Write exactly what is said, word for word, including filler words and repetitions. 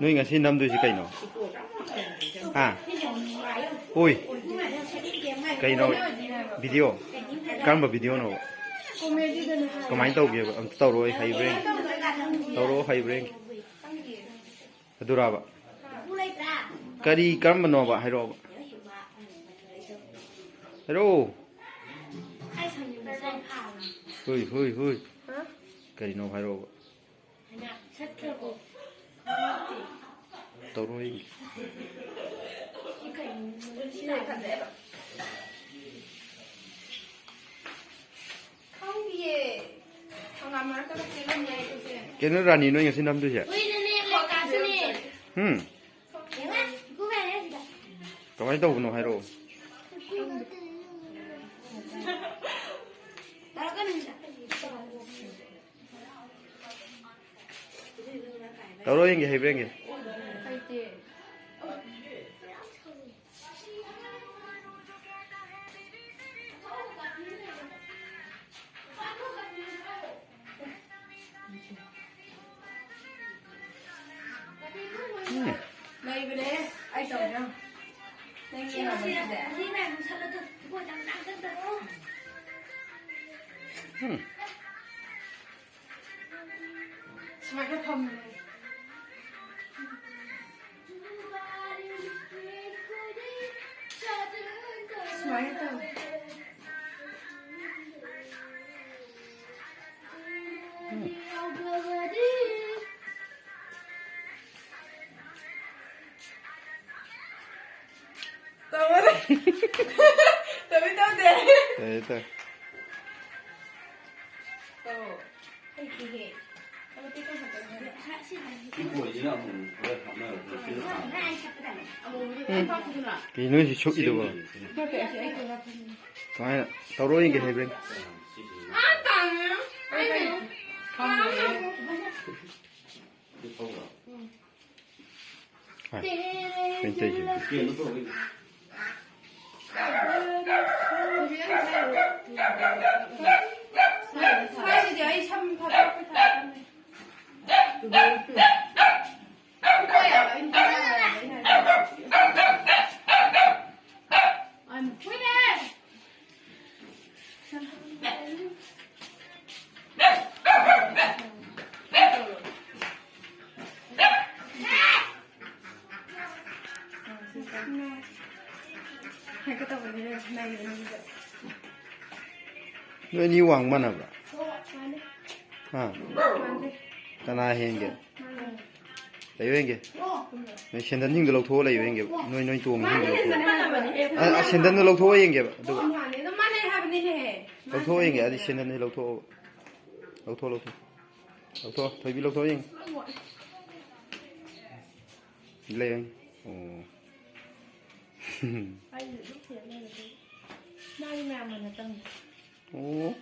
ꯅꯣꯏ ꯉꯁꯤ ꯅꯝꯗꯣꯏꯁꯤ ꯀꯩꯅꯣ? ꯍꯥ? ꯎꯏ꯫ ꯀꯩꯅꯣ? ꯚꯤꯗꯤꯑꯣ? ꯀꯔꯝꯕ ꯚꯤꯗꯤꯑꯣꯅꯣ? ꯀꯃꯥꯏꯅ ꯇꯧꯒꯦꯕ? ꯑꯝꯇ ꯇꯧꯔꯛꯑꯣ, ꯑꯩ ꯍꯩꯕ꯭ꯔꯥ ꯌꯦꯡꯒꯦ꯫ ꯇꯧꯔꯛꯑꯣ, ꯍꯩꯕ꯭ꯔꯥ ꯌꯦꯡꯒꯦ꯫ ꯑꯗꯨꯔꯕ? ꯀꯔꯤ, ꯀꯔꯝꯕꯅꯣꯕ? ꯍꯥꯏꯔꯛꯑꯣꯕ꯫ ꯍꯥꯏꯔꯛꯑꯣ꯫ ꯍꯨꯏ, ꯍꯨꯏ, ꯍꯨꯏ꯫ ꯀꯔꯤꯅꯣ ꯍꯥꯏꯔꯛꯑꯣꯕ꯫ ꯇꯧꯔꯣ ꯑꯩꯒꯤ꯫ ꯈꯪꯗꯤꯌꯦ꯫ ꯍꯪꯒꯥꯝ ꯃꯔꯛꯇꯒ ꯆꯦꯜꯂꯝꯃꯦ ꯑꯩꯁꯦ꯫ ꯀꯩꯅꯣ ꯔꯥꯅꯤ ꯅꯣꯏ ꯉꯁꯤ ꯅꯝꯗꯣꯏꯁꯦ? ꯍꯨꯏꯅꯅꯦ, ꯂꯦꯛꯀꯥꯁꯨꯅꯦ꯫ ꯍꯨꯝ? ꯌꯦꯡꯉꯣ, ꯏꯀꯨ ꯀꯥꯏꯅ ꯁꯤꯗ꯫ ꯀꯃꯥꯏꯅ ꯇꯧꯕꯅꯣ ꯍꯥꯏꯔꯛꯑꯣ꯫ ꯇꯧꯔꯛꯀꯅꯨ ꯁꯤꯗ꯫ ꯇꯧꯔꯣ ꯌꯦꯡꯒꯦ, ꯍꯩꯕ꯭ꯔꯥ ꯌꯦꯡꯒꯦ꯫ ꯍꯩꯇꯦ꯫ ꯎꯝ꯫ ꯂꯩꯕꯅꯦ꯫ ꯑꯩ ꯇꯧꯒꯦ꯫ ꯅꯪ ꯌꯦꯡꯉꯕ ꯁꯤꯁꯦ? ꯎꯝ꯫ ꯁꯨꯃꯥꯏꯅ ꯐꯝꯕꯅꯦ꯫ ꯁꯨꯃꯥꯏꯅ ꯇꯧ꯫ ꯇꯧꯔꯦ꯫ ꯇꯧꯔꯦ, ꯇꯧꯗꯦ꯫ ꯇꯧꯔꯦ, ꯇꯧꯔꯦ꯫ ꯇꯧ꯫ ꯍꯩꯇꯦꯍꯦ꯫ ꯀꯩꯅꯣ ꯁꯤ ꯁꯨꯛꯏꯗꯨꯕꯣ? ꯀꯃꯥꯏꯅ ꯇꯧꯔꯣ ꯌꯦꯡꯒꯦ ꯍꯥꯏꯕ꯭ꯔꯥ? ꯍꯥꯏ, ꯀꯩꯅꯣ ꯇꯧꯔꯤꯁꯤꯕꯣ? ꯁ꯭ꯋꯥꯏꯁꯤꯗꯤ ꯑꯩ ꯁꯝ ꯊꯥꯗꯣꯛꯄ ꯇꯥꯔꯦ꯫ ꯍꯦꯛꯇ ꯇꯧꯕꯅꯤꯅ ꯅꯩꯕꯅꯤꯗ꯫ ꯅꯣꯏ ꯑꯅꯤ ꯋꯥꯡ ꯃꯥꯟꯅꯕ꯭ꯔꯥ? ꯃꯥꯟꯗꯦ꯫ ꯍꯥ? ꯃꯥꯟꯗꯦ꯫ ꯀꯅꯥ ꯍꯦꯟꯒꯦ? ꯃꯥꯟꯗꯦ꯫ ꯂꯩꯌꯨ ꯌꯦꯡꯒꯦ꯫ ꯅꯣꯏ ꯁꯦꯟꯗꯟꯁꯤꯡꯗꯣ ꯂꯧꯊꯣꯛꯑ ꯂꯩꯌꯨ ꯌꯦꯡꯒꯦꯕ꯫ ꯅꯣꯏ, ꯅꯣꯏ ꯇꯣꯡꯉꯤꯁꯤꯡꯗꯣ ꯂꯧꯊꯣꯛꯑꯣ꯫ ꯃꯥꯟꯅꯕꯅꯦ꯫ ꯑ, ꯑ, ꯁꯦꯟꯗꯟꯗꯣ ꯂꯧꯊꯣꯛꯑ ꯌꯦꯡꯒꯦꯕ꯫ ꯑꯗꯨꯒ ꯑꯗꯨꯝ ꯃꯥꯟꯅꯩ, ꯑꯗꯨꯝ ꯃꯥꯟꯅꯩ ꯍꯥꯏꯕꯅꯤꯅꯦꯍꯦ꯫ ꯂꯧꯊꯣꯛꯑ ꯌꯦꯡꯒꯦ꯫ ꯑꯗꯨꯗꯤ ꯁꯦꯟꯗꯟꯗꯤ ꯂꯧꯊꯣꯛꯑꯣ꯫ ꯂꯧꯊꯣꯛꯑꯣ, ꯂꯧꯊꯣꯛꯑꯣ꯫ ꯂꯧꯊꯣꯛꯑꯣ, ꯊꯣꯏꯕꯤ, ꯂꯧꯊꯣꯛꯑꯣ ꯌꯦꯡꯒꯦ꯫ ꯂꯩꯌꯨ ꯌꯦꯡꯒꯦ꯫ ꯑꯣ꯫ ꯑꯩꯁꯨ ꯑꯗꯨꯝ ꯊꯦꯡꯅꯩ ꯑꯗꯨ꯫ ꯃꯥꯒꯤ ꯃꯌꯥꯝ ꯃꯥꯟꯅ ꯇꯝꯃꯤ꯫ ꯑꯣ꯫